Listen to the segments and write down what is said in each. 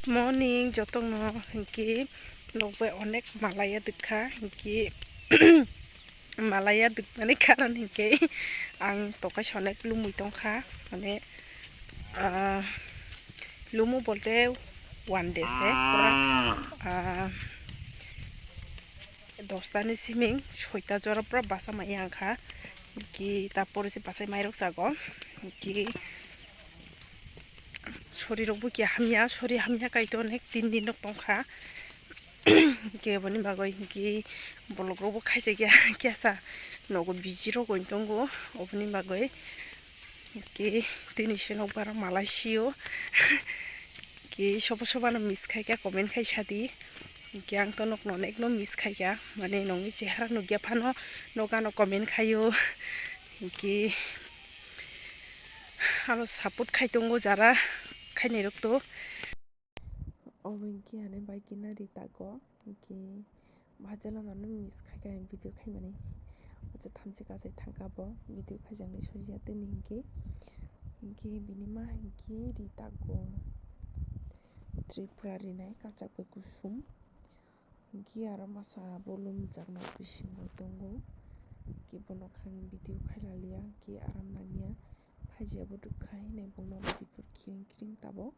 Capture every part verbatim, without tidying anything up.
Morning, jotokno hinkhe nokbai onek malaya dikha, hinkhe malaya dikmani karon hinkhe ang tokaisa onek lumui tongkha, mane, ah, lumu bolte one day se pura, ah, dosta ni siming soita jora pura basa mai ang kha, hinkhe ta pore se bachai mairok chago, hinkhe Sori rok bo khe hamya, sori hamya kaitor onek tin din rok tongkha. Hinkhe aboni bagwi hinkhe bolok rok bo khaisa khe kesa nogo busy rok wng tongo, oboni bagwi hinkhe tini se nokbar malai sio. Hinkhe sobo sobo no miss khaikha, comment khai sadi. Hinkhe ang to nokno onek no miss khaikha, mane nongni chehara nukya phano nokano comment khaio. Hinkhe Ano support khai tongo jara khainai rok to. Obo hinkhe ani bai kina ri tago hinkhe bhajala nano miss khai kha video khaimani. Ocha thamchi kachai thangkha bo video khaijaknai soria tini hinkhe. Hinkhe bini ma hinkhe ri tago Tripura rinai kachak bai kusum. Hinkhe aro masa bo lumjaknai bisingo tongo. Hinkhe bono khe ang video khailaliya, hinkhe aram nangya. Phaijabo dukha hinwi bono Madipur kiring kiring tabok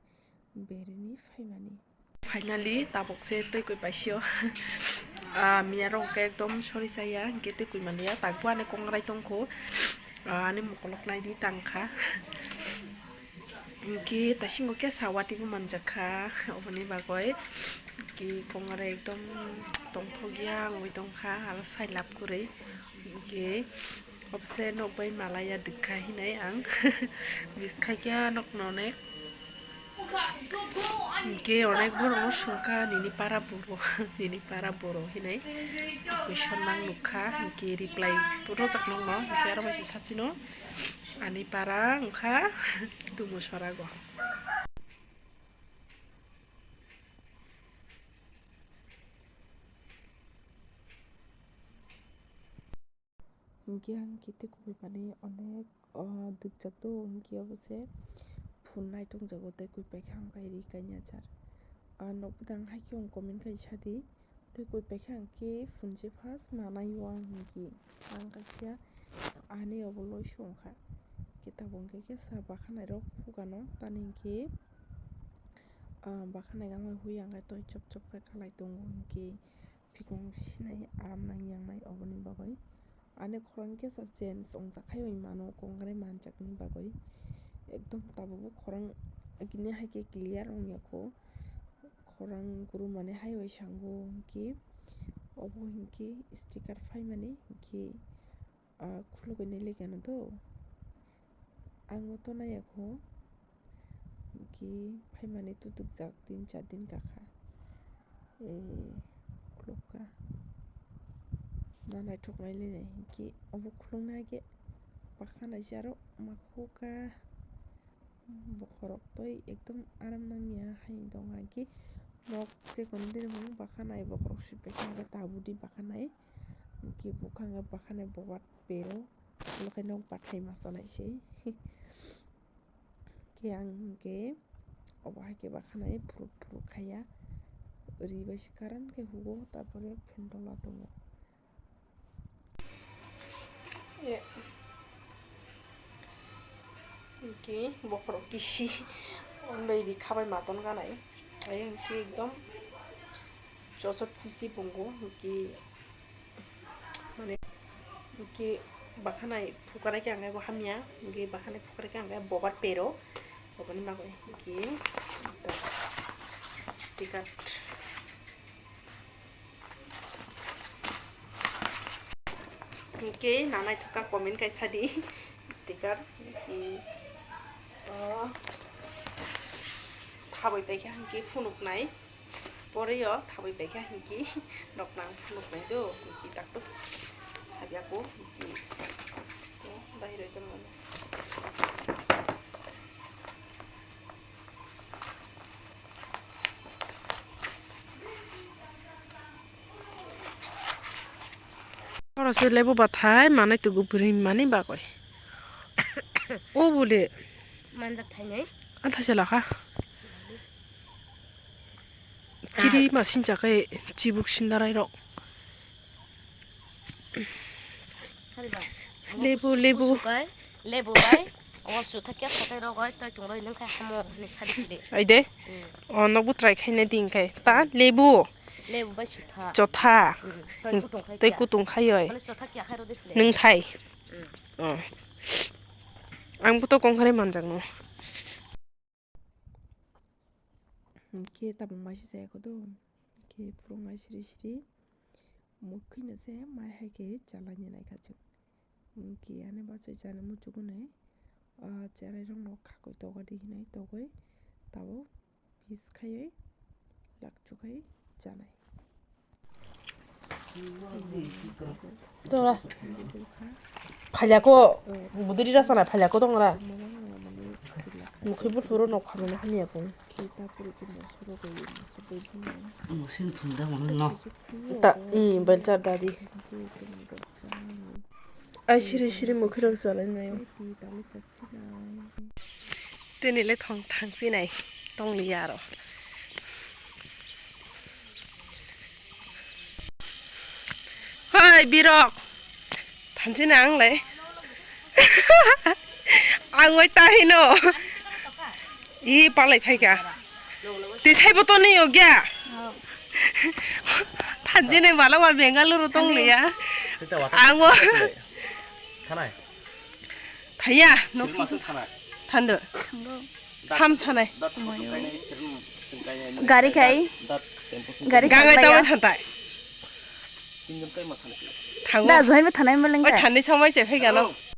berini phaimani. Finally, tabok se twi kwi paisio. Ah, miya rok khe ekdom sori chaya, hinkhe twi kwi manliya. Takbo ani kongrai tongkho. Ah, ani mokolok naidi tangkha. Hinkhe taisingo khe sawati bo manjakha, oboni bagwi hinkhe kongrai ekdom tongthokya wngwi tongkha, aro sai lab kwrwi. Hinkhe obose nokbai malaya dikha hinai ang miss khaikha nokno onek. Hinkhe onek borokno swngkha nini para boro, nini para boro hinai question nang nukha, hinkhe reply bo rojak nokno, hinkhe aro bai se sachino. Ani para wngkha Dumusarago. Hinkhe ang khe tei kubui manwi onek, o, dukjak do, hinkhe obo se phunai tongjago tei kwi paikha ang khe ri kanya jar. A, nokbo dang hai khe wng comment khai sadi. Tei koi paikha ang khe phunse first manai o ang hinkhe ang kaisa ani obo loiso wngkha. Khe tabuk hwnkhe khe sa bakhanai rok hukano tani hinkhe, ah, bakhanai wngwi hui ang khe toi chop chop khe khalai tongo hinkhe phikung sinai aram nang yang nai oboni bagwi. Ani khorang kisa change wngjak hai oi mano, kongrai manjakni bagwi. Ekdom tabukbo khorang gini hai khe clear wngya kho. Khorang guru mani hai oi sango hinkhe, obo hinkhe sticker phaimani hinkhe, ah, khulugwi nailikya no do. Ang o to naiya kho. Hinkhe phaimani tutukjak tin char din kakha. Eh, khulukha. Na naithok nai le nai hinkhe obo khulukna khe bakha naisi aro makhukha. Bokhorok toi ekdom aram nangya hai tongkha hinkhe nok chekon din bakha nai bokhorok sui paikha hinkhe tabudi bakha nai. Hinkhe bukha hinkhe bakha nai bobat pero. Omo khe nok bathai masa nai se. Khe ang hinkhe obo hai khe bakhanai phuruk phuruk khaiya. Ri bai se karan khe hugo, tarpore phentola tongo. Hinkhe bokhorok kisi, on bai ri khabai maton ganai. Ai hinkhe ekdom chosop sisi bungo, hinkhe Mane, hinkhe bakhanai phukarai khe ang bo hamya, hinkhe bakhanai phukarai khe ang bobat pero, oboni bagwi hinkhe sticker. Hinkhe nanai thokha comment kai sadi sticker, hinkhe, oh, thabwi paikha hinkhe phunuknai. Pore o thabwi paikha hinkhe noknang phunuknai do, hinkhe dakto habya ko hinkhe bahiroi tongmani. Oro se lebo bathai manai tugu bwrwi mani bagwi. O bole. Manjak thainai. Antha se lakha. Kiri masin jakai chibuk sindarai rok. Lebu, lebu. Lebu bai. O sutha kya sakai rok oi toi tong roi nang khai hamo ni sadi kile. Ai de. O nokbu try khaina ding khai. Ta lebu. Lebu bai sutha. Chotha. Toi kutung khai. Toi kutung khai oi. Mane chotha kya khai rode sile. Nung thai. Ang buto kong khai manjak no. Hwnkhe tabuk maisi chaya kho do. Hwnkhe phurung ai siri siri. Mwkhwino se mai hai khe chalaini naikha chwng. Hwnkhe ani bachai chani muchuguni, ah, cherairokno khakoi togadi hinwi togoi tabuk piece khaiwi lakchukhai chanai. Tora. Phailako, budiri rasa na phailako tongra. Mukhe buthuru nok khamani hamya kong. Musin thunda mano no. Ta, i, belchar dadi. Ai siri siri mukhe rok salai nayo. Tini le thong thangsi nai tong liya aro. Hoi birok. Thansi nang le. Ang oi ta hino. I palai phaika. Tisai bo toni yogya. Thanjini mala wa Bengaluru tong liya. Ango. Thanai. Thaya, nok sung sung. Thando. Tham thanai. Gari khai. Gari gangai khai tawai thantai. Thango. Da, zohai ma thanai ma lengka. Oi, thanni samai se phai gano.